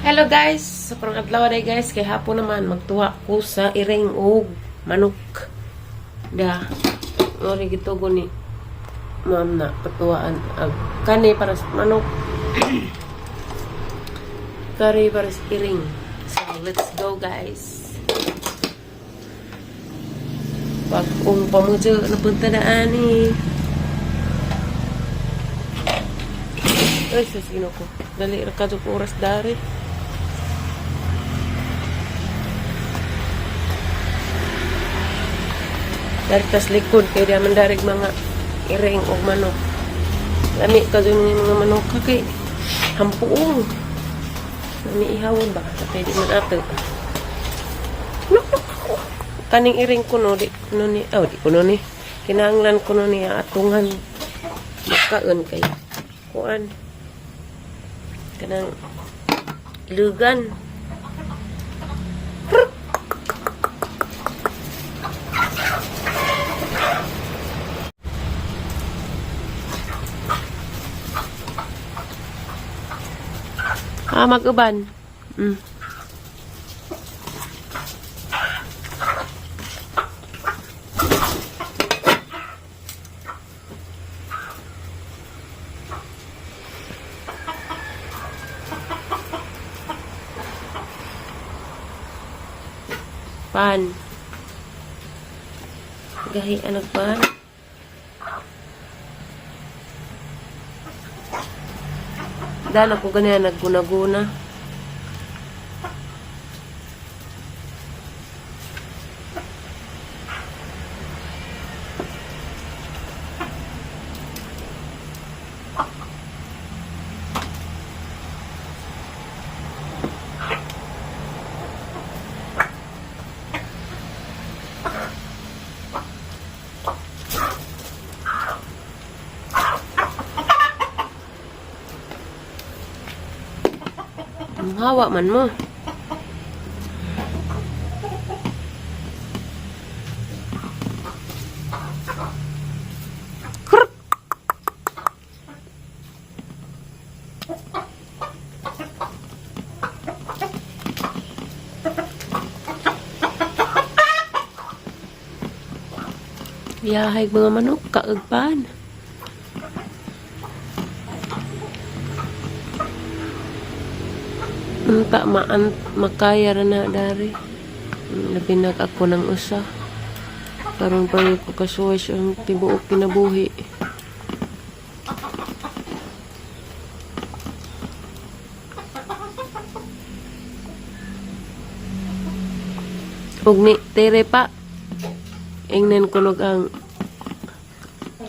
Hello guys! So karong adlaw day guys, kay hapon naman magtuwa ko sa iring og manok. Da. Ori gitugo ni ma'am na patuwaan ag kani para sa manok. Kari para sa iring. So let's go guys. Pag-ung pamudyo napunta na ani. Ay, sus, ginoo ko. Dali ra kadto oras dari. Dari tas likod kay di man darig mga iring og manok. Lami ka dun yung mga manok ka kay hampuong. Lami ihawon ba? Kay di man ato. Nok, nok. Kaning iring ko no, di kuno ni, oh, di kuno ni. Kinahanglan kuno ni atungan makaon kay kuan. Kanang lugan. Ah, mag-uban. Pan. Gahi anag pan. Dan ako ganyan nagguna-guna. Ang hawa man mo. Kruk! Yahay mga manok, kaagpan. Unta maan makaya ra na dari. Labi nag ako ng usa. Karon pa ko kasuway ang tibuok kinabuhi. Ug ni tere pa. Ingnan kunog ang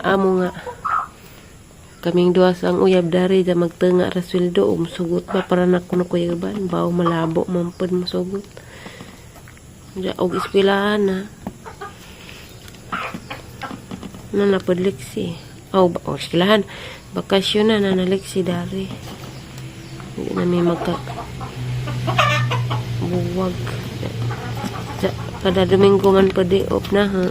amo nga kaming duha sa ang uyab dari da magtunga ra sweldo ug musugot ba para na kuno kuyaban baw malabo man pud musugot ja og eskwelahan na na napud liksi aw ba oh, eskwelahan bakasyon na na naliksi dari hindi na may magka buwag ja, kada Domingo man pud di off na ha.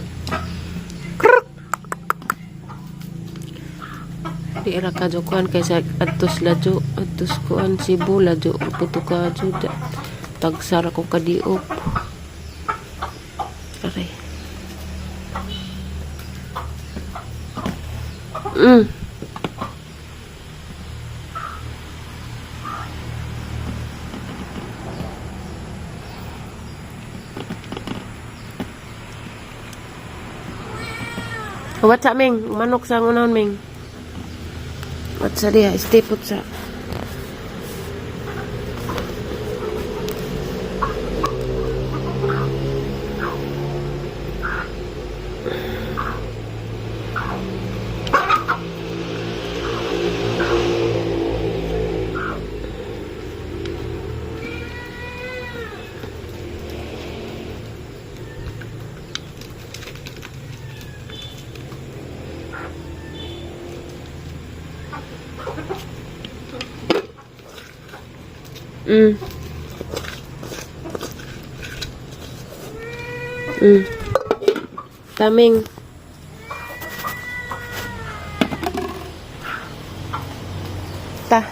Di ra ka kuan kay sa adtos ladyo, adtos kuan Cebu ladyo puto ka jud. Tagsara ko kadiop. Aray. What's up, Ming? Manok sa ngunaon, Ming. What's sa diha? Stay put sa. Taming. Ta.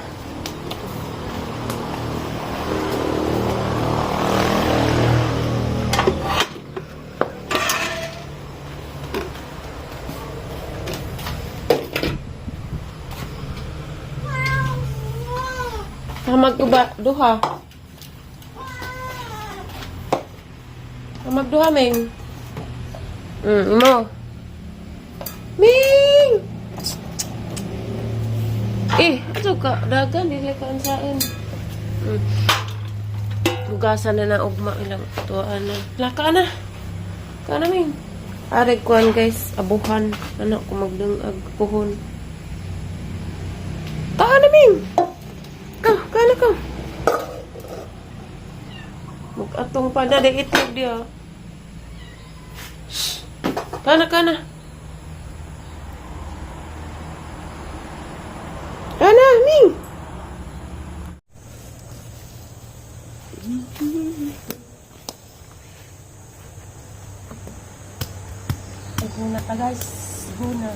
Magtuba, duha. Amag duha, Ming. Imo. Ming! Eh, ato ka, dagan, dili ka ansain. Hugasan na na ugma ilang tuwaan na. Laka na. Ka na, Ming. Arig kuan, guys, abuhan. Ano ko magdungag puhon. Kaan na, Ming! Ka, ka na ka. Mag-atong pa na, di itlog di ah. Shh. Kana, kana. Kana, Ming! Guna ta, guys. Guna.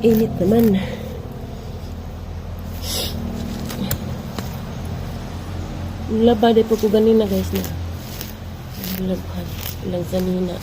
Init naman. Laba di po ko ganina, guys, na. Labhan. Lang sanina.